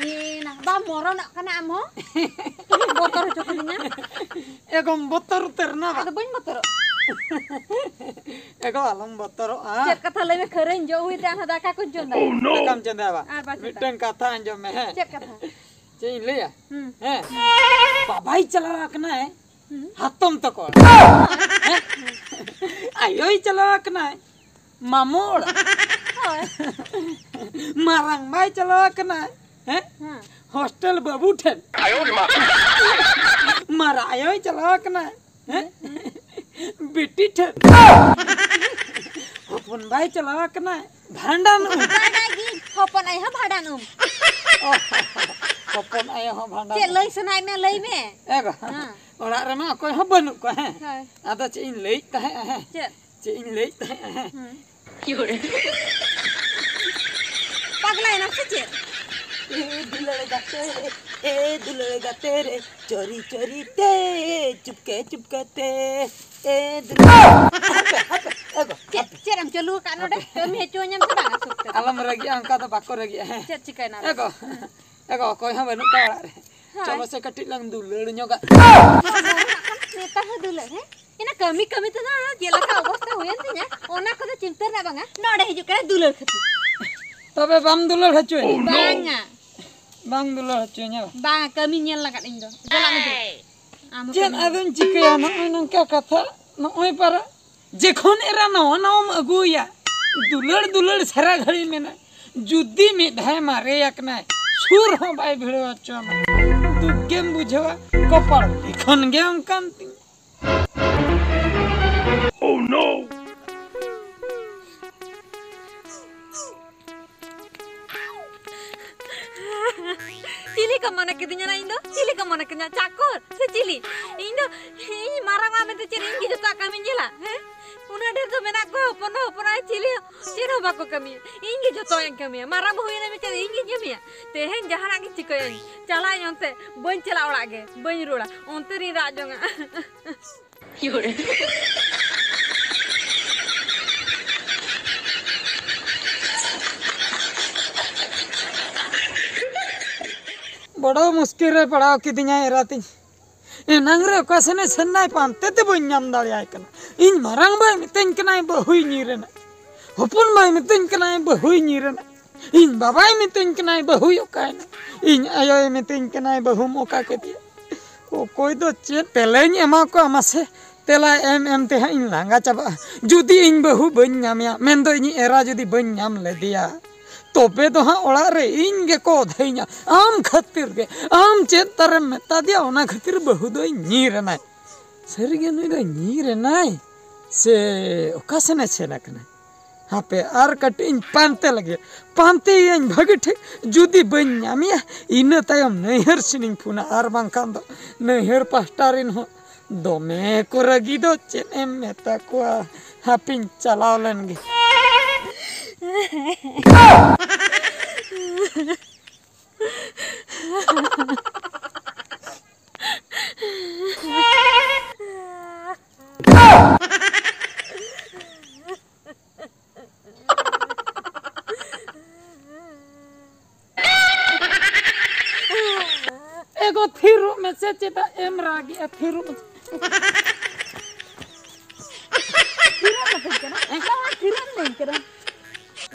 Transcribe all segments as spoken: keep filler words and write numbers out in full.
ᱮ, ᱱᱟ, ᱵᱟᱢ ᱢᱚᱨᱚᱱᱚᱜ ᱠᱟᱱᱟ ᱟᱢ ᱦᱚᱸ? ᱵᱚᱛᱚᱨ ᱦᱚᱪᱚ ᱠᱤᱫᱤᱧᱟ᱾ ᱮᱜᱚᱢ ᱵᱚᱛᱚᱨ ᱩᱛᱟᱹᱨ ᱱᱟ ᱵᱟ? ᱟᱫᱚ ᱵᱟᱹᱧ ᱵᱚᱛᱚᱨᱚᱜ᱾ ᱮᱜᱚ, ᱟᱞᱚᱢ ᱵᱚᱛᱚᱨᱚᱜᱼᱟ᱾ ᱪᱮᱫ ᱠᱟᱛᱷᱟ ᱞᱟᱹᱭ ᱢᱮ, ᱠᱷᱟᱹᱨᱟᱹᱭ ᱡᱚᱜ ᱦᱩᱭ ᱛᱮ ᱟᱨᱦᱚᱸ ᱫᱟᱠᱟ ᱠᱚᱧ ᱪᱚᱸᱫᱟᱭᱟ᱾ ᱫᱟᱠᱟᱢ ᱪᱚᱸᱫᱟᱭᱟ ᱵᱟ? ᱟᱨ ᱵᱟᱝ ᱪᱮᱫ? ᱢᱤᱫᱴᱟᱝ ᱠᱟᱛᱷᱟ ᱟᱸᱡᱚᱢ ᱢᱮ, ᱦᱮᱸ? ᱪᱮᱫ ᱠᱟᱛᱷᱟ? ᱪᱮᱫ ᱤᱧ ᱞᱟᱹᱭᱟ? ᱦᱩᱸ᱾ ᱦᱮᱸ? ᱵᱟᱵᱟᱭ ᱪᱟᱞᱟᱣ ᱟᱠᱟᱱᱟᱭ᱾ ᱦᱩᱸ᱾ ᱦᱟᱛᱚᱢ ᱛᱟᱠᱚ᱾ ᱦᱮᱸ? ᱟᱭᱳᱭ ᱪᱟᱞᱟᱣ ᱟᱠᱟᱱᱟᱭ ᱢᱟᱢᱚ ᱚᱲᱟᱜ᱾ ᱦᱳᱭ᱾ ᱢᱟᱨᱟᱝ ᱵᱟᱭ ᱪᱟᱞᱟᱣ ᱟᱠᱟᱱᱟᱭ, ᱦᱮᱸ? ᱦᱮᱸ᱾ ᱦᱳᱥᱴᱮᱞ ᱵᱟᱹᱵᱩ ᱴᱷᱮᱱ᱾ ᱢᱟᱨᱟᱝ ᱟᱭᱳᱭ ᱪᱟᱞᱟᱣ ᱟᱠᱟᱱᱟᱭ, ᱦᱮᱸ? ᱵᱤᱴᱤ ᱴᱷᱮᱱ᱾ ᱦᱚᱯᱚᱱ ᱵᱟᱭ ᱪᱟᱞᱟᱣ ᱟᱠᱟᱱᱟᱭ ᱵᱷᱟᱸᱰᱟᱱ ᱩᱢ᱾ ᱵᱟᱰᱟᱭ ᱜᱤᱧ, ᱦᱚᱯᱚᱱ ᱟᱭᱳ ᱦᱚᱸ ᱵᱷᱟᱸᱰᱟᱱ ᱩᱢ᱾ ᱚ, ᱦᱚᱯᱚᱱ ᱟᱭᱳ ᱦᱚᱸ ᱵᱷᱟᱸᱰᱟᱱ ᱪᱮᱫ ᱩᱢ᱾ ᱞᱟᱹᱭ ᱥᱟᱱᱟᱭᱮᱫ ᱢᱮᱭᱟ, ᱞᱟᱹᱭ ᱢᱮ᱾ ᱮ ᱜᱚ, ᱦᱮᱸ᱾ ᱚᱲᱟᱜ ᱨᱮᱢᱟ ᱚᱠᱚᱭ ᱦᱚᱸ ᱵᱟᱹᱱᱩᱜ ᱠᱚᱣᱟ, ᱦᱮᱸ᱾ ᱦᱳᱭ᱾ ᱟᱫᱚ ᱪᱮᱫ ᱤᱧ ᱞᱟᱹᱭᱮᱫ ᱛᱟᱦᱮᱸᱜᱼᱟ, ᱦᱮᱸ? ᱪᱮᱫ? ᱪᱮᱫ ᱤᱧ ᱞᱟᱹᱭᱮᱫ ᱛᱟᱦᱮᱸᱜᱼᱟ, ᱦᱮᱸ? ᱦᱩᱸ᱾ ᱯᱟᱜᱽᱞᱟᱭᱮᱱᱟᱢ ᱥᱮ ᱪᱮᱫ? ᱮ ᱫᱩᱞᱟᱹᱲ ᱜᱟᱛᱮ ᱨᱮ, ᱮ ᱫᱩᱞᱟᱹᱲ ᱜᱟᱛᱮ ᱨᱮ, ᱪᱳᱨᱤ ᱪᱳᱨᱤ ᱛᱮ, ᱪᱩᱯᱠᱮ ᱪᱩᱯᱠᱮ ᱛᱮ, ᱮ ᱫᱩᱞᱟᱹᱲ᱾ ᱦᱟᱯᱮ, ᱦᱟᱯᱮ, ᱮ ᱜᱚ, ᱪᱮᱫ, ᱦᱟᱯᱮ᱾ ᱪᱮᱫ ᱮᱢ ᱪᱟᱹᱞᱩ ᱟᱠᱟᱫ ᱱᱚᱰᱮ? ᱦᱟᱯᱮ᱾ ᱠᱟᱹᱢᱤ ᱦᱚᱪᱚᱣᱟᱹᱧᱟᱢ ᱥᱮ ᱵᱟᱝᱟ ᱥᱩᱠ ᱛᱮ? ᱟᱞᱚᱢ ᱨᱟᱹᱜᱤᱜᱼᱟ, ᱚᱱᱠᱟ ᱫᱚ ᱵᱟᱠᱚ ᱨᱟᱹᱜᱤᱜᱼᱟ, ᱦᱮᱸ᱾ ᱪᱮᱫ ᱪᱤᱠᱟᱹᱭᱮᱱᱟ ᱮ ᱟᱫᱚ? ᱜᱚ, ᱦᱮᱸ᱾ ᱮ ᱜᱚ, ᱚᱠᱚᱭ ᱦᱚᱸ ᱵᱟᱹᱱᱩᱜ ᱠᱚᱣᱟ ᱚᱲᱟᱜ ᱨᱮ᱾ ᱦᱳᱭ᱾ ᱪᱚᱞᱚ ᱥᱮ ᱠᱟᱹᱴᱤᱡ ᱞᱟᱝ ᱫᱩᱞᱟᱹᱲ ᱧᱚᱜᱟ᱾ ᱱᱮᱛᱟᱨ ᱦᱚᱸ ᱫᱩᱞᱟᱹᱲ, ᱦᱮᱸ? ᱤᱱᱟᱹ ᱠᱟᱹᱢᱤ ᱠᱟᱹᱢᱤ ᱛᱮᱫᱚ ᱪᱮᱫ ᱞᱮᱠᱟ ᱚᱵᱚᱥᱛᱟ ᱦᱩᱭᱮᱱ ᱛᱤᱧᱟ, ᱚᱱᱟ ᱠᱚᱫᱚ ᱪᱤᱱᱛᱟᱹ ᱨᱮᱱᱟᱜ ᱵᱟᱝᱟ᱾ ᱱᱚᱰᱮ ᱦᱤᱡᱩᱜ ᱠᱟᱱᱟ ᱫᱩᱞᱟᱹᱲ ᱠᱷᱟᱹᱛᱤᱨ᱾ ᱛᱚᱵᱮ ᱵᱟᱢ ᱫᱩᱞᱟᱹᱲ ᱦᱚᱪᱚᱭᱤᱧᱟ? ᱵᱟᱝᱟ᱾ ᱵᱟᱝ ᱫᱩᱞᱟᱹᱲ ᱦᱚᱪᱚᱭᱤᱧᱟ ᱵᱟᱝ? ᱵᱟᱝᱟ, ᱠᱟᱹᱢᱤ ᱧᱮᱞ ᱞᱟᱜᱟᱫ ᱤᱧ ᱫᱚ᱾ ᱪᱟᱞᱟᱜ ᱢᱮ ᱫᱩ᱾ ᱟᱢ ᱦᱚᱸ ᱪᱮᱫ ᱠᱟᱹᱢᱤ ᱧᱮᱞ᱾ ᱟᱫᱚᱧ ᱪᱤᱠᱟᱹᱭᱟ ᱱᱚᱜᱼᱚᱭ ᱱᱚᱝᱠᱟ ᱠᱟᱛᱷᱟ? ᱱᱚᱜᱼᱚᱭ ᱯᱟᱨᱟ ᱡᱮᱠᱷᱚᱱ ᱮᱨᱟ ᱱᱟᱣᱟ ᱱᱟᱣᱟᱢ ᱟᱹᱜᱩᱭᱟ, ᱫᱩᱞᱟᱹᱲ ᱫᱩᱞᱟᱹᱲ ᱥᱟᱨᱟ ᱜᱷᱟᱹᱲᱤ ᱢᱮᱱᱟ᱾ ᱡᱩᱫᱤ ᱢᱤᱫ ᱫᱷᱟᱣ ᱢᱟᱨᱮ ᱟᱠᱟᱱᱟᱭ, ᱥᱩᱨ ᱦᱚᱸ ᱵᱟᱭ ᱵᱷᱤᱲᱟᱹᱣ ᱦᱚᱪᱚ ᱟᱢᱟ᱾ ᱫᱩᱠ ᱜᱮᱢ ᱵᱩᱡᱷᱟᱹᱣᱟ, ᱠᱚᱯᱟᱲ ᱛᱤ ᱠᱷᱚᱱ ᱜᱮ ᱚᱱᱠᱟᱱ ᱛᱤᱧ᱾ Oh no! ᱪᱤᱞᱤ ᱠᱚ ᱢᱚᱱᱮ ᱠᱤᱫᱤᱧᱟ ᱱᱟ ᱤᱧ ᱫᱚ? ᱪᱤᱞᱤ ᱠᱚ ᱢᱚᱱᱮ ᱠᱤᱫᱤᱧᱟ? ᱪᱟᱠᱚᱨ ᱥᱮ ᱪᱤᱞᱤ? ᱤᱧ ᱫᱚ, ᱤᱧ ᱢᱟᱨᱟᱝ ᱚᱜᱼᱟ ᱢᱮᱱᱛᱮ ᱪᱮᱫ ᱤᱧ ᱜᱮ ᱡᱚᱛᱚᱣᱟᱜ ᱠᱟᱹᱢᱤᱧ ᱧᱮᱞᱟ? ᱦᱮᱸ? ᱩᱱᱟᱹᱜ ᱰᱷᱮᱨ ᱫᱚ ᱢᱮᱱᱟᱜ ᱠᱚᱣᱟ, ᱦᱚᱯᱚᱱ ᱫᱚ ᱦᱚᱯᱚᱱ ᱟᱭ, ᱪᱤᱞᱤ ᱦᱚᱸ ᱪᱮᱫ ᱦᱚᱸ ᱵᱟᱠᱚ ᱠᱟᱹᱢᱤᱭᱟ᱾ ᱤᱧ ᱜᱮ ᱡᱚᱛᱚᱣᱟᱜ ᱤᱧ ᱠᱟᱹᱢᱤᱭᱟ᱾ ᱢᱟᱨᱟᱝ ᱵᱟᱹᱦᱩᱭᱮᱱᱟ ᱢᱮᱱᱛᱮ ᱤᱧ ᱜᱮᱧ ᱠᱟᱹᱢᱤᱭᱟ? ᱛᱮᱦᱮᱧ ᱡᱟᱦᱟᱱᱟᱜ ᱜᱮ ᱪᱤᱠᱟᱹᱭᱟᱹᱧ, ᱪᱟᱞᱟᱜ ᱟᱹᱧ ᱚᱱᱛᱮ, ᱵᱟᱹᱧ ᱪᱟᱞᱟᱜᱼᱟ ᱚᱲᱟᱜ ᱜᱮ, ᱵᱟᱹᱧ ᱨᱩᱣᱟᱹᱲᱟ, ᱚᱱᱛᱮ ᱨᱤᱧ ᱨᱟᱜ ᱡᱚᱝᱟ᱾ ᱵᱚᱲᱚ ᱢᱩᱥᱠᱤᱞ ᱨᱮ ᱯᱟᱲᱟᱣ ᱠᱤᱫᱤᱧᱟᱭ ᱮᱨᱟ ᱛᱤᱧ᱾ ᱮᱱᱟᱝ ᱨᱮ ᱚᱠᱟ ᱥᱮᱱᱮ ᱥᱮᱱ ᱱᱟᱭ, ᱯᱟᱱᱛᱮ ᱛᱮ ᱵᱟᱹᱧ ᱧᱟᱢ ᱫᱟᱲᱮᱭᱟᱭ ᱠᱟᱱᱟ᱾ ᱤᱧ ᱢᱟᱨᱟᱝ ᱵᱟᱭ ᱢᱤᱛᱟᱹᱧ ᱠᱟᱱᱟᱭ ᱵᱟᱹᱦᱩᱭ ᱧᱤᱨ ᱮᱱᱟ, ᱦᱚᱯᱚᱱ ᱵᱟᱭ ᱢᱤᱛᱟᱹᱧ ᱠᱟᱱᱟᱭ ᱵᱟᱹᱦᱩᱭ ᱧᱤᱨ ᱮᱱᱟ, ᱤᱧ ᱵᱟᱵᱟᱭ ᱢᱤᱛᱟᱹᱧ ᱠᱟᱱᱟᱭ ᱵᱟᱹᱦᱩᱭ ᱚᱠᱟᱭᱮᱱᱟ, ᱤᱧ ᱟᱭᱳᱭ ᱢᱤᱛᱟᱹᱧ ᱠᱟᱱᱟᱭ ᱵᱟᱹᱦᱩᱢ ᱚᱠᱟ ᱠᱮᱫᱮᱭᱟ᱾ ᱚᱠᱚᱭ ᱫᱚ ᱪᱮᱫ ᱛᱮᱞᱟᱧ ᱮᱢᱟ ᱠᱚᱣᱟ ᱢᱟᱥᱮ? ᱛᱮᱞᱟ ᱮᱢ ᱮᱢ ᱛᱮ ᱦᱟᱸᱜ ᱤᱧ ᱞᱟᱸᱜᱟ ᱪᱟᱵᱟᱜᱼᱟ᱾ ᱡᱩᱫᱤ ᱤᱧ ᱵᱟᱹᱦᱩ ᱵᱟᱹᱧ ᱧᱟᱢᱮᱭᱟ, ᱢᱮᱱᱫᱚ ᱤᱧᱤᱡ ᱮᱨᱟ ᱡᱩᱫᱤ ᱵᱟᱹᱧ ᱧᱟᱢ ᱞᱮᱫᱮᱭᱟ, ᱛᱚᱵᱮ ᱫᱚ ᱦᱟᱸᱜ ᱚᱲᱟᱜ ᱨᱮ ᱤᱧ ᱜᱮᱠᱚ ᱚᱫᱷᱟᱭᱤᱧᱟ᱾ ᱟᱢ ᱠᱷᱟᱹᱛᱤᱨ ᱜᱮ, ᱟᱢ ᱪᱮᱫ ᱛᱟᱨᱮᱢ ᱢᱮᱛᱟ ᱫᱮᱭᱟ, ᱚᱱᱟ ᱠᱷᱟᱹᱛᱤᱨ ᱵᱟᱹᱦᱩ ᱫᱚᱭ ᱧᱤᱨ ᱮᱱᱟᱭ᱾ ᱥᱟᱹᱨᱤᱜᱮ ᱱᱩᱭ ᱫᱚ ᱧᱤᱨ ᱮᱱᱟᱭ ᱥᱮ ᱚᱠᱟ ᱥᱮᱱᱮ ᱥᱮᱱ ᱟᱠᱟᱱᱟᱭ? ᱦᱟᱯᱮ ᱟᱨ ᱠᱟᱹᱴᱤᱡ ᱤᱧ ᱯᱟᱱᱛᱮ ᱞᱮᱜᱮ, ᱯᱟᱱᱛᱮᱭᱟᱹᱧ ᱵᱷᱟᱹᱜᱤ ᱴᱷᱤᱠ᱾ ᱡᱩᱫᱤ ᱵᱟᱹᱧ ᱧᱟᱢᱮᱭᱟ, ᱤᱱᱟᱹ ᱛᱟᱭᱚᱢ ᱱᱟᱹᱭᱦᱟᱹᱨ ᱥᱮᱱᱤᱧ ᱯᱷᱳᱱᱟ, ᱟᱨ ᱵᱟᱝᱠᱷᱟᱱ ᱫᱚ ᱱᱟᱹᱭᱦᱟᱹᱨ ᱯᱟᱦᱴᱟ ᱨᱮᱱ ᱦᱚᱸ ᱫᱚᱢᱮ ᱠᱚ ᱨᱟᱹᱜᱤ ᱫᱚ, ᱪᱮᱫ ᱮᱢ ᱢᱮᱛᱟ ᱠᱚᱣᱟ᱾ ᱦᱟᱯᱮᱧ ᱪᱟᱞᱟᱣ ᱞᱮᱱ ᱜᱮ᱾ ᱮᱜᱳ ᱛᱷᱤᱨᱚᱜ ᱢᱮᱥᱮ, ᱪᱮᱫᱟᱜ ᱮᱢ ᱨᱟᱜᱮᱜᱼᱟ? ᱛᱷᱤᱨᱚᱜ ᱢᱮᱥᱮ᱾ ᱛᱷᱤᱨᱚᱜ ᱢᱮ ᱢᱮᱱ ᱠᱟᱱᱟ᱾ ᱵᱟᱵᱟ, ᱛᱷᱤᱨᱚᱜ ᱢᱮ ᱢᱮᱱ ᱠᱟᱱᱟ᱾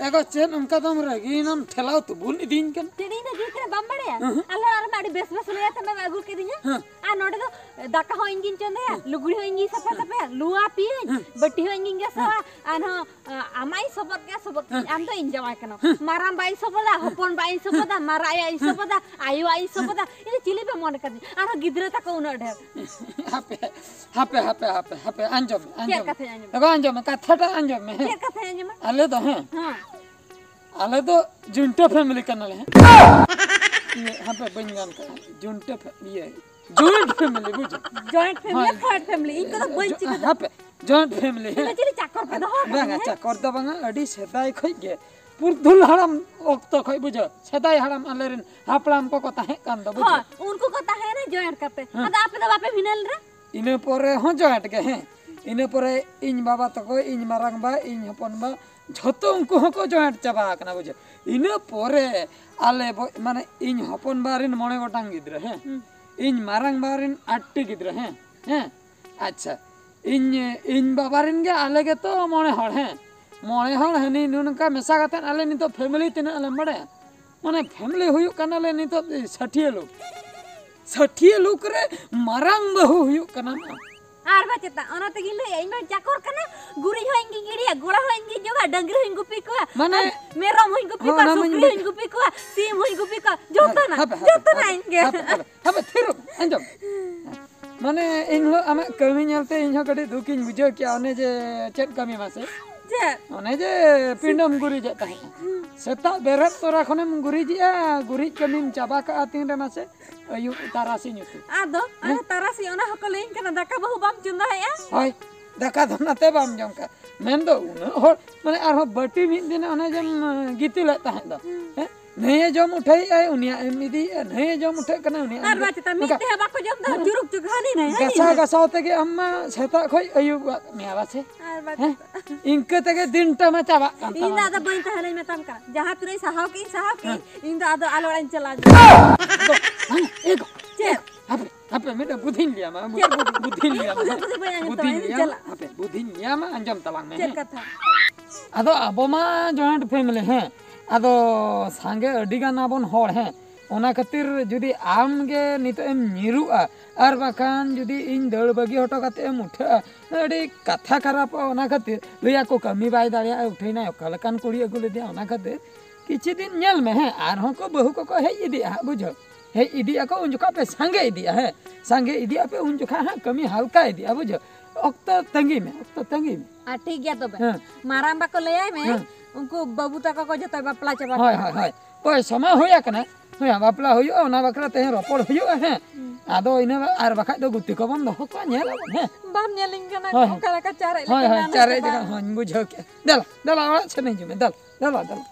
ᱮᱜᱳ ᱪᱮᱫ ᱚᱱᱠᱟ ᱫᱚᱢ ᱨᱟᱹᱜᱤᱭᱮᱱᱟᱢ? ᱴᱷᱮᱞᱟᱣ ᱛᱩᱵᱩᱞ ᱤᱫᱤᱧ ᱠᱟᱱᱟ᱾ ᱪᱮᱫ ᱤᱧ ᱨᱟᱹᱜᱤ ᱠᱟᱱᱟ ᱵᱟᱢ ᱵᱟᱲᱟᱭᱟ? ᱦᱮᱸ᱾ ᱟᱞᱮ ᱚᱲᱟᱜ ᱨᱮᱢᱟ ᱟᱹᱰᱤ ᱵᱮᱥ ᱵᱮᱥ ᱞᱟᱹᱭ ᱟᱛᱮ ᱢᱮᱢ ᱟᱹᱜᱩ ᱠᱤᱫᱤᱧᱟ᱾ ᱦᱮᱸ᱾ ᱟᱨ ᱱᱚᱰᱮ ᱫᱚ ᱫᱟᱠᱟ ᱦᱚᱸ ᱤᱧ ᱜᱤᱧ ᱪᱚᱸᱫᱟᱭᱟ, ᱦᱮᱸ᱾ ᱞᱩᱜᱽᱲᱤ ᱦᱚᱸ ᱤᱧ ᱜᱤᱧ ᱥᱟᱯᱷᱟ ᱥᱟᱹᱯᱷᱤᱭᱟ, ᱞᱩᱣᱟ ᱯᱤᱭᱟᱹᱧ, ᱦᱮᱸ᱾ ᱵᱟᱹᱴᱤ ᱦᱚᱸ ᱤᱧ ᱜᱤᱧ ᱜᱟᱥᱟᱣᱟ᱾ ᱦᱮᱸ᱾ ᱟᱨᱦᱚᱸ ᱟ, ᱟᱢᱟᱜ ᱤᱧ ᱥᱚᱵᱚᱫ ᱜᱮᱭᱟ, ᱥᱚᱵᱚᱫ ᱜᱮᱭᱟ᱾ ᱦᱮᱸ᱾ ᱟᱢ ᱫᱚ ᱤᱧ ᱡᱟᱶᱟᱭ ᱠᱟᱱᱟᱢ᱾ ᱦᱮᱸ᱾ ᱢᱟᱨᱟᱝ ᱵᱟ ᱤᱧ ᱥᱚᱵᱚᱫᱟ, ᱦᱮᱸ᱾ ᱦᱚᱯᱚᱱ ᱵᱟ ᱤᱧ ᱥᱚᱵᱚᱫᱟ, ᱦᱮᱸ᱾ ᱢᱟᱨᱟᱜ ᱟᱭᱳ ᱤᱧ ᱥᱚᱵᱚᱫᱟ, ᱟᱭᱳᱣᱟᱜ ᱤᱧ ᱥᱚᱵᱚᱫᱟ᱾ ᱤᱧ ᱫᱚ ᱪᱤᱞᱤ ᱯᱮ ᱢᱚᱱᱮ ᱠᱟᱫᱤᱧ? ᱟᱨᱦᱚᱸ ᱜᱤᱫᱽᱨᱟᱹ ᱛᱟᱠᱚ ᱩᱱᱟᱹᱜ ᱰᱷᱮᱨ᱾ ᱦᱟᱯᱮ, ᱦᱟᱯᱮ, ᱦᱟᱯᱮ, ᱦᱟᱯᱮ, ᱟᱸᱡᱚᱢ ᱢᱮ, ᱪᱮᱫ ᱟᱸᱡᱚᱢ ᱢᱮ᱾ ᱠᱟᱛᱷᱟᱧ ᱟᱸᱡᱚᱢᱟ? ᱮ ᱵᱟ, ᱟᱸᱡᱚᱢ ᱢᱮ, ᱠᱟᱛᱷᱟᱴᱟᱜ ᱟᱸᱡᱚᱢ ᱢᱮ, ᱦᱮᱸ᱾ ᱪᱮᱫ ᱠᱟᱛᱷᱟᱧ ᱟᱸᱡᱚᱢᱟ? ᱟᱞᱮ ᱫᱚ, ᱦᱮᱸ᱾ ᱦᱮᱸ᱾ ᱟᱞᱮ ᱫᱚ ᱡᱩᱱᱴᱟᱹ family ᱠᱟᱱᱟᱞᱮ, ᱦᱮᱸ᱾ ᱤᱭᱟᱹ, ᱦᱟᱯᱮ, ᱵᱟᱹᱧ ᱜᱟᱱ ᱠᱟᱜᱼᱟ᱾ ᱡᱩᱱᱴᱟᱹ ᱯᱷᱮ-, ᱤᱭᱟᱹ, joint family, ᱵᱩᱡᱷᱟᱹᱣ? Joint family, ᱦᱳᱭ᱾ Third family, ᱤᱧ ᱠᱚᱫᱚ ᱵᱟᱹᱧ ᱡᱚ-, ᱪᱤᱠᱟᱹ ᱦᱟᱯᱮ, joint family, ᱦᱮᱸ᱾ ᱪᱤᱞᱤ ᱪᱟᱠᱚᱨ ᱯᱮ ᱫᱚᱦᱚ ᱟᱠᱟᱫ ᱵᱟᱝᱟ, ᱢᱮᱭᱟ? ᱪᱟᱠᱚᱨ ᱫᱚ ᱵᱟᱝᱟ, ᱟᱹᱰᱤ ᱥᱮᱫᱟᱭ ᱠᱷᱚᱡ ᱜᱮ, ᱯᱩᱨᱫᱷᱩᱞ ᱦᱟᱲᱟᱢ ᱚᱠᱛᱚ ᱠᱷᱚᱡ, ᱵᱩᱡᱷᱟᱹᱣ? ᱥᱮᱫᱟᱭ ᱦᱟᱲᱟᱢ ᱟᱞᱮᱨᱮᱱ ᱦᱟᱯᱲᱟᱢ ᱠᱚᱠᱚ ᱛᱟᱦᱮᱸ ᱠᱟᱱ ᱫᱚ, ᱵᱩᱡᱷᱟᱹᱣ? ᱦᱳᱭ, ᱩᱱᱠᱩ ᱠᱚ ᱛᱟᱦᱮᱸᱭᱮᱱᱟ joint ᱠᱟᱛᱮ᱾ ᱦᱮᱸ᱾ ᱟᱫᱚ ᱟᱯᱮ ᱫᱚ ᱵᱟᱯᱮ ᱵᱷᱤᱱᱟᱹ ᱞᱮᱱᱟ? ᱤᱱᱟᱹ ᱯᱚᱨᱮ ᱦᱚᱸ joint ᱜᱮ, ᱦᱮᱸ᱾ ᱤᱱᱟᱹ ᱯᱚᱨᱮ ᱤᱧ ᱵᱟᱵᱟ ᱛᱟᱠᱚ, ᱤᱧ ᱢᱟᱨᱟᱝ ᱵᱟ, ᱤᱧ ᱦᱚᱯᱚᱱ ᱵᱟ, ᱡᱷᱚᱛᱚ ᱩᱱᱠᱩ ᱦᱚᱸᱠᱚ ᱡᱚᱭᱮᱱᱴ ᱪᱟᱵᱟ ᱟᱠᱟᱱᱟ, ᱵᱩᱡᱷᱟᱹᱣ᱾ ᱤᱱᱟᱹ ᱯᱚᱨᱮ ᱟᱞᱮ ᱵᱚ-, ᱢᱟᱱᱮ ᱤᱧ ᱦᱚᱯᱚᱱ ᱵᱟ ᱨᱮᱱ ᱢᱚᱬᱮ ᱜᱚᱴᱟᱝ ᱜᱤᱫᱽᱨᱟᱹ, ᱦᱮᱸ᱾ ᱦᱩᱸ᱾ ᱤᱧ ᱢᱟᱨᱟᱝ ᱵᱟ ᱨᱮᱱ ᱟᱴᱴᱤ ᱜᱤᱫᱽᱨᱟᱹ, ᱦᱮᱸ, ᱦᱮᱸ᱾ ᱟᱪᱪᱷᱟ, ᱤᱧ, ᱤᱧ ᱵᱟᱵᱟ ᱨᱮᱱ ᱜᱮ ᱟᱞᱮ ᱜᱮᱛᱚ ᱢᱚᱬᱮ ᱦᱚᱲ, ᱦᱮᱸ᱾ ᱢᱚᱬᱮ ᱦᱚᱲ ᱦᱟᱹᱱᱤ ᱱᱩᱱᱠᱟ ᱢᱮᱥᱟ ᱠᱟᱛᱮᱫ ᱟᱞᱮ ᱱᱤᱛᱚᱜ ᱯᱷᱮᱢᱮᱞᱤ ᱛᱤᱱᱟᱹᱜ ᱟᱞᱮᱢ ᱵᱟᱲᱟᱭᱟ? ᱢᱟᱱᱮ ᱯᱷᱮᱢᱮᱞᱤ ᱦᱩᱭᱩᱜ ᱠᱟᱱᱟᱞᱮ ᱱᱤᱛᱚᱜ ᱥᱟᱹᱴᱷᱤᱭᱟᱹ ᱞᱳᱠ᱾ ᱥᱟᱹᱴᱷᱤᱭᱟᱹ ᱞᱳᱠ ᱨᱮ ᱢᱟᱨᱟᱝ ᱵᱟᱹᱦᱩ ᱦᱩᱭᱩᱜ ᱠᱟᱱᱟ᱾ ᱟᱨ ᱵᱟ ᱪᱮᱫᱟᱜ, ᱚᱱᱟ ᱛᱮᱜᱤᱧ ᱞᱟᱹᱭᱟ, ᱤᱧ ᱢᱟ ᱪᱟᱠᱚᱨ ᱠᱟᱱᱟ, ᱜᱩᱨᱤᱡ ᱦᱚᱸ ᱤᱧ ᱜᱤᱧ ᱜᱤᱰᱤᱭᱟ, ᱜᱚᱲᱟ ᱦᱚᱸ ᱤᱧ ᱜᱤᱧ ᱡᱚᱜᱟ, ᱰᱟᱹᱝᱨᱤ ᱦᱚᱸᱧ ᱜᱩᱯᱤ ᱠᱚᱣᱟ, ᱢᱟᱱᱮ, ᱟᱨ ᱢᱮᱨᱚᱢ ᱦᱚᱸᱧ ᱜᱩᱯᱤ ᱦᱚᱸ, ᱠᱚᱣᱟ, ᱚᱱᱟ ᱢᱟᱧ ᱥᱩᱠᱨᱤ ᱵᱩᱡ- ᱦᱚᱸᱧ ᱜᱩᱯᱤ ᱠᱚᱣᱟ, ᱥᱤᱢ ᱦᱚᱸᱧ ᱜᱩᱯᱤ ᱠᱚᱣᱟ, ᱡᱚᱛᱚᱱᱟᱜ, ᱦᱟᱯᱮ, ᱦᱟᱯᱮ, ᱡᱚᱛᱚᱱᱟᱜ ᱦᱟᱯᱮ, ᱤᱧ ᱜᱮ᱾ ᱦᱟᱯᱮ, ᱦᱟᱯᱮ, ᱦᱟᱯᱮ, ᱛᱷᱤᱨᱚᱜ, ᱟᱸᱡᱚᱢ᱾ ᱢᱟᱱᱮ ᱤᱧ ᱦᱚᱸ ᱟᱢᱟᱜ ᱠᱟᱹᱢᱤ ᱧᱮᱞᱛᱮ ᱤᱧ ᱦᱚᱸ ᱠᱟᱹᱴᱤᱡ ᱫᱩᱠᱤᱧ ᱵᱩᱡᱷᱟᱹᱣ ᱠᱮᱜᱼᱟ, ᱚᱱᱮ ᱡᱮ ᱪᱮᱫ ᱠᱟᱹᱢᱤ ᱢᱟᱥᱮ? ᱪᱮᱫ? ᱚᱱᱮ ᱡᱮ ᱯᱤᱸᱰᱟᱹᱢ ᱜᱩᱨᱤᱡᱮᱫ ᱛᱟᱦᱮᱸᱫ᱾ ᱦᱩᱸ᱾ ᱥᱮᱛᱟᱜ ᱵᱮᱨᱮᱫ ᱛᱚᱨᱟ ᱠᱷᱚᱱᱮᱢ ᱜᱩᱨᱤᱡᱮᱜᱼᱟ, ᱜᱩᱨᱤᱡ ᱠᱟᱹᱢᱤᱢ ᱪᱟᱵᱟ ᱠᱟᱜᱼᱟ ᱛᱤᱱ ᱨᱮ ᱢᱟᱥᱮ? ᱟᱹᱭᱩᱵ ᱛᱟᱨᱟᱥᱤᱧ ᱩᱛᱟᱹᱨ᱾ ᱟᱫᱚ, ᱦᱮᱸ? ᱟᱫᱚ ᱛᱟᱨᱟᱥᱤᱧ ᱚᱱᱟ ᱦᱚᱸᱠᱚ ᱞᱟᱹᱭᱟᱹᱧ ᱠᱟᱱᱟ, ᱫᱟᱠᱟ ᱵᱟᱹᱦᱩ ᱵᱟᱢ ᱪᱚᱸᱫᱟᱭᱮᱜᱼᱟ? ᱦᱳᱭ, ᱫᱟᱠᱟ ᱫᱚ ᱱᱟᱛᱮ ᱵᱟᱢ ᱡᱚᱢ ᱠᱟᱜ᱾ ᱢᱮᱱᱫᱚ ᱩᱱᱟᱹᱜ ᱦᱚᱲ, ᱢᱟᱱᱮ ᱟᱨᱦᱚᱸ ᱵᱟᱹᱴᱤ ᱢᱤᱫ ᱫᱤᱱ ᱚᱱᱮ ᱡᱮᱢ, ᱟᱸ, ᱜᱤᱛᱤᱞᱮᱫ ᱛᱟᱦᱮᱸᱫ ᱫᱚ᱾ ᱦᱩᱸ᱾ ᱦᱮᱸ? ᱱᱩᱭᱮ ᱡᱚᱢ ᱩᱴᱷᱟᱹᱭᱮᱫᱼᱟᱭ, ᱩᱱᱤᱭᱟᱜ ᱮᱢ ᱤᱫᱤᱭᱮᱫᱼᱟ, ᱱᱩᱭᱮ ᱡᱚᱢ ᱩᱴᱷᱟᱹᱜ ᱠᱟᱱᱟ, ᱩᱱᱤᱭᱟᱜ ᱮᱢ ᱟᱨ ᱤᱫᱤ-, ᱵᱟᱪᱮᱛᱟ, ᱢᱤᱫ ᱱᱚᱝᱠᱟ᱾ ᱛᱮᱦᱚᱸ ᱵᱟᱠᱚ ᱡᱚᱢ ᱫᱟ, ᱦᱮᱸ? ᱪᱩᱨᱩᱠ ᱪᱩᱨᱩᱠ ᱦᱟᱹᱱᱤ ᱱᱟᱹᱭ, ᱦᱟᱹᱱᱤ ᱜᱟᱥᱟᱣ ᱱᱟᱹᱭ᱾ ᱜᱟᱥᱟᱣ ᱛᱮᱜᱮ ᱟᱢ ᱢᱟ ᱥᱮᱛᱟᱜ ᱠᱷᱚᱡ ᱟᱹᱭᱩᱵ ᱜᱚᱫ ᱢᱮᱭᱟ ᱵᱟᱥᱮ? ᱟᱨ ᱵᱟᱪᱮᱛᱟ᱾ ᱦᱮᱸ? ᱤᱱᱠᱟᱹ ᱛᱮᱜᱮ ᱫᱤᱱᱴᱟ ᱢᱟ ᱪᱟᱵᱟᱜ ᱠᱟᱱ ᱤᱧ ᱫᱚ ᱛᱟᱢᱟ᱾ ᱟᱫᱚ ᱵᱟᱹᱧ ᱛᱟᱦᱮᱱᱟᱹᱧ ᱢᱮᱛᱟᱢ ᱠᱟᱱᱟ᱾ ᱡᱟᱦᱟᱸ ᱛᱤᱱᱟᱹᱜ ᱤᱧ ᱥᱟᱦᱟᱣ ᱠᱮᱫ, ᱤᱧ ᱥᱟᱦᱟᱣ ᱠᱮᱫ᱾ ᱦᱮᱸ᱾ ᱤᱧ ᱫᱚ ᱟᱫᱚ ᱟᱞᱮ ᱚᱲᱟᱜ ᱤᱧ ᱪᱟᱞᱟᱜᱼᱟ᱾ ᱟᱫᱚ, ᱦᱮᱸ, ᱮ ᱜᱚ, ᱪᱮᱫ? ᱦᱟᱯᱮ, ᱦᱟᱯᱮ, ᱢᱤᱫᱴᱟᱝ ᱵᱩᱫᱷᱤᱧ ᱞᱟᱹᱭᱟᱢᱟ, ᱪᱮᱫ ᱵᱩᱫᱷᱤ? ᱵᱩᱫᱷᱤᱧ ᱞᱟᱹᱭᱟᱢᱟ, ᱵᱩᱫᱷᱤ ᱦᱮᱸ? ᱫᱚ ᱵᱟᱹᱧ ᱟᱸᱡᱚᱢ ᱛᱟᱢᱟ, ᱵᱩᱫᱷᱤᱧ ᱤᱧ ᱞᱟᱹᱭᱟᱢᱟ, ᱪᱟᱞᱟᱜᱼᱟ᱾ ᱦᱟᱯᱮ, ᱵᱩᱫᱷᱤᱧ ᱞᱟᱹᱭᱟᱢᱟ, ᱟᱸᱡᱚᱢ ᱛᱟᱞᱟᱝ ᱢᱮ, ᱪᱮᱫ ᱦᱮᱸ? ᱠᱟᱛᱷᱟ? ᱟᱫᱚ ᱟᱵᱚ ᱢᱟ ᱡᱚᱭᱮᱱᱴ ᱯᱷᱮᱢᱮᱞᱤ, ᱦᱮᱸ? ᱟᱫᱚ ᱥᱟᱸᱜᱮ ᱟᱹᱰᱤ ᱜᱟᱱ ᱟᱵᱚᱱ ᱦᱚᱲ, ᱦᱮᱸ? ᱚᱱᱟ ᱠᱷᱟᱹᱛᱤᱨ ᱡᱩᱫᱤ ᱟᱢ ᱜᱮ ᱱᱤᱛᱚᱜ ᱮᱢ ᱧᱤᱨᱩᱜᱼᱟ, ᱟᱨ ᱵᱟᱠᱷᱟᱱ ᱡᱩᱫᱤ ᱤᱧ ᱫᱟᱹᱲ ᱵᱟᱹᱜᱤ ᱦᱚᱴᱚ ᱠᱟᱛᱮ ᱮᱢ ᱩᱴᱷᱟᱹᱜᱼᱟ, ᱟᱹᱰᱤ ᱠᱟᱛᱷᱟ ᱠᱷᱟᱨᱟᱯᱚᱜᱼᱟ᱾ ᱚᱱᱟ ᱠᱷᱟᱹᱛᱤᱨ ᱞᱟᱹᱭᱟᱠᱚ, "ᱠᱟᱹᱢᱤ ᱵᱟᱭ ᱫᱟᱲᱮᱭᱟᱜᱼᱟ, ᱩᱴᱷᱟᱹᱭᱱᱟᱭ, ᱚᱠᱟ ᱞᱮᱠᱟᱱ ᱠᱩᱲᱤ ᱟᱹᱜᱩ ᱞᱮᱫᱮᱭᱟ?" ᱚᱱᱟ ᱠᱷᱟᱹᱛᱤᱨ ᱠᱤᱪᱷᱩ ᱫᱤᱱ ᱧᱮᱞ ᱢᱮ, ᱦᱮᱸ, ᱟᱨᱦᱚᱸ ᱠᱚ ᱵᱟᱹᱦᱩ ᱠᱚᱠᱚ ᱦᱮᱡ ᱤᱫᱤᱜᱼᱟ ᱦᱟᱸᱜ, ᱵᱩᱡᱷᱟᱹᱣ? ᱦᱮᱡ ᱤᱫᱤᱜ ᱟᱠᱚ, ᱩᱱ ᱡᱚᱠᱷᱚᱱ ᱯᱮ ᱥᱟᱸᱜᱮ ᱤᱫᱤᱜᱼᱟ, ᱦᱮᱸ, ᱥᱟᱸᱜᱮ ᱤᱫᱤᱜ ᱟᱯᱮ, ᱩᱱ ᱡᱚᱠᱷᱚᱱ ᱦᱟᱸᱜ ᱠᱟᱹᱢᱤ ᱦᱟᱞᱠᱟ ᱤᱫᱤᱜᱼᱟ, ᱵᱩᱡᱷᱟᱹᱣ? ᱚᱠᱛᱚ ᱛᱟᱺᱜᱤ ᱢᱮ, ᱚᱠᱛᱚ ᱛᱟᱺᱜᱤ ᱢᱮ᱾ ᱟᱨ ᱴᱷᱤᱠ ᱜᱮᱭᱟ ᱛᱚᱵᱮ, ᱦᱮᱸ᱾ ᱢᱟᱨᱟᱝ ᱵᱟᱠᱚ ᱞᱟᱹᱭᱟᱭ ᱢᱮ, ᱦᱮᱸ᱾ ᱩᱱᱠᱩ ᱵᱟᱹᱵᱩ ᱛᱟᱠᱚ ᱠᱚ ᱡᱚᱛᱚ ᱵᱟᱯᱞᱟ ᱪᱟᱵᱟ ᱦᱳᱭ, ᱠᱚᱣᱟ᱾ ᱦᱳᱭ, ᱦᱳᱭ᱾ ᱯᱚᱭᱥᱟ ᱢᱟ ᱦᱩᱭ ᱟᱠᱟᱱᱟ, ᱦᱮᱸ, ᱵᱟᱯᱞᱟ ᱦᱩᱭᱩᱜᱼᱟ, ᱚᱱᱟ ᱵᱟᱠᱷᱨᱟ ᱛᱮᱦᱮᱧ ᱨᱚᱯᱚᱲ ᱦᱩᱭᱩᱜᱼᱟ, ᱦᱮᱸ᱾ ᱦᱩᱸ᱾ ᱟᱫᱚ ᱤᱱᱟᱹ ᱟᱨ ᱵᱟᱠᱷᱟᱡ ᱫᱚ ᱜᱩᱛᱤ ᱠᱚᱵᱚᱱ ᱫᱚᱦᱚ ᱠᱚᱣᱟ, ᱧᱮᱞ ᱟᱵᱚᱱ, ᱦᱮᱸ᱾ ᱵᱟᱢ ᱧᱮᱞᱤᱧ ᱠᱟᱱᱟ, ᱦᱳᱭ, ᱦᱳᱭ᱾ ᱚᱠᱟ ᱞᱮᱠᱟ ᱪᱟᱨᱮᱡ ᱦᱳᱭ, ᱞᱮᱠᱟ ᱦᱳᱭ, ᱢᱮᱱᱟᱜ ᱪᱟᱨᱮᱡ ᱥᱮ ᱞᱮᱠᱟ, ᱵᱟᱝ? ᱦᱳᱭ, ᱵᱩᱡᱷᱟᱹᱣ ᱠᱮᱜᱼᱟ᱾ ᱫᱮᱞᱟ, ᱫᱮᱞᱟ, ᱚᱲᱟᱜ ᱥᱮᱱ ᱦᱤᱡᱩᱜ ᱢᱮ, ᱫᱮᱞᱟ, ᱫᱮᱞᱟ, ᱫᱮᱞᱟ᱾